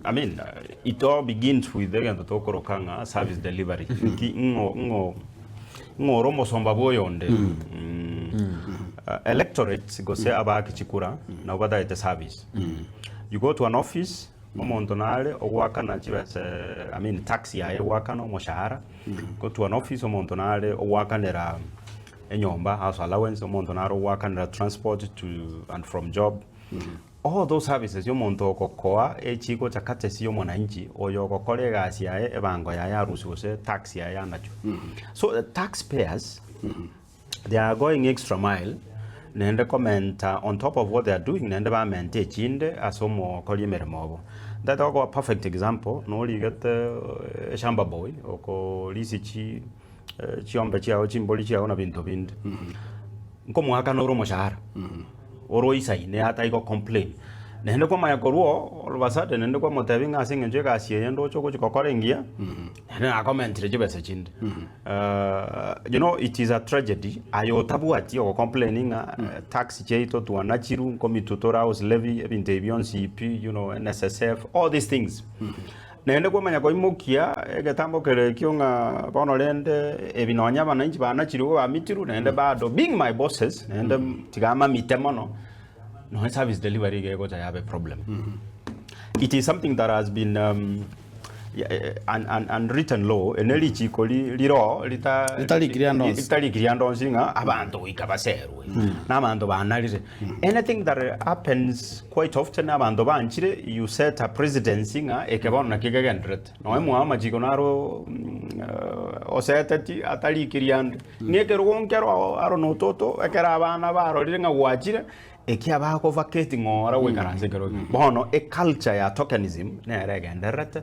I mean, it all begins with egento tokoroka ng'a service delivery. Nki ng'o ng'o ng'o ore omosomba bwa oyonde. Electorate gose abaaki chikura nabo batagete service. You go to an office, omonto nare ogoakana chibesa I mean tax yaye egoakana omoshahara, go to an office omonto nare ogoakanera enyomba house allowance, omonto nare ogoakanera transport to and from job. All those services omonto ogokoa echigocha courtesy ya omwananchi oyo ogokora egasi yaye ebango yaye arusie gose tax yaye yanachwe. So the tax payers they are going extra mile naende komenta on top of what they are doing naende bamente echinde ase omokoria emeremo obo. Ntagete gokoa perfect example norigete eshamba boy okorisia chi chiombe chiao chimbori chiao na binto binde. Nkomoakana ore omoshahara ore oisaine atari go complain naende kwamanya korwa oo all of a sudden naende kwamotebia ng'a ase eng'encho egasi eye ndoche ogochi gokora engiya naende nakomentire chibesa chinde. You know it is a tragedy aye otabwati ogo complain ng'a tax chiaito twanachirwe nkomitwe tore house levy ebinto ebi bionsi pi you know NSSF all these things. Naende kwamanya koimokia egetambo kere ekio ng'a bono rende ebi nonya abananchi banachirwe bamitirwe naende bado being my bosses naende tiga amamite mono nonya service delivery iga egocha yaba eproblem. It is something that has been an an unwritten law ere ne richiko ri riro rita Ritarikiri ande onsi. ritarikiri ande onsi ng'a abanto goika baserwe na abanto banarire. Anything that happens quite often abanto banchire you set a presidency ng'a eke bono nakio kegendererete. Nonya mwao amachiko naro oseteti atarikiri ande. Ng'a ekerogo nkero aro nototo ekero abana barorire ng'a gwachire ekia bago vacate ng'ora goikaransa ekerogo ekio. Bono eculture ya tokenism nere egendererete,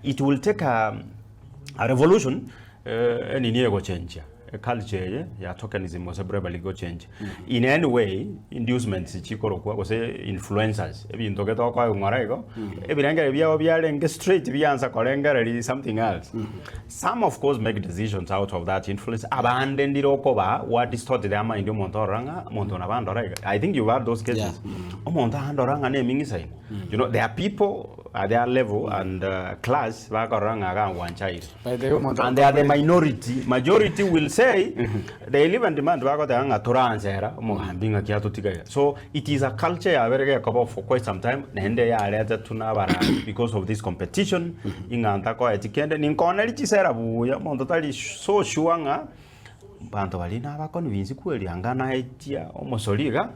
it will take a a revolution enini egochenjia eculture eye ya tokenism gose bribery gochenjia. In any way inducements chikorokwa gose influencers ebinto gete okoegwa ng'ora igo, ebirengererio biabo biarenge straight biansa korengereria something else. Some of course make decisions out of that influence, abande ndire okobaa gwa distort their mind omonto orora ng'a omonto nabo andora iga. I think you've had those cases. Omonto andora ng'a neming'isa ime. You know there are people at their level and class bakorora ng'a iga ngwanchaire. By the way, omonto And they are the minority, majority will say they live and demand bagoteba ng'a toransera omogambi ng'aki atotiga iga. So it is a culture yabere gekoba for quite some time naende yaretetwe na abarai because of this competition ing'a ntakoeti kende ninkonerie chisera buya omonto tari so sure ng'a Abanto baria nabaconvince kweri anga naetia omosori iga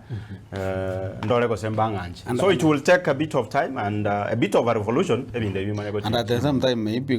ndore gose mbang'anche. So it will take a bit of time and a bit of a revolution ebinto ebi bimanye And at gochenjia. the same time maybe.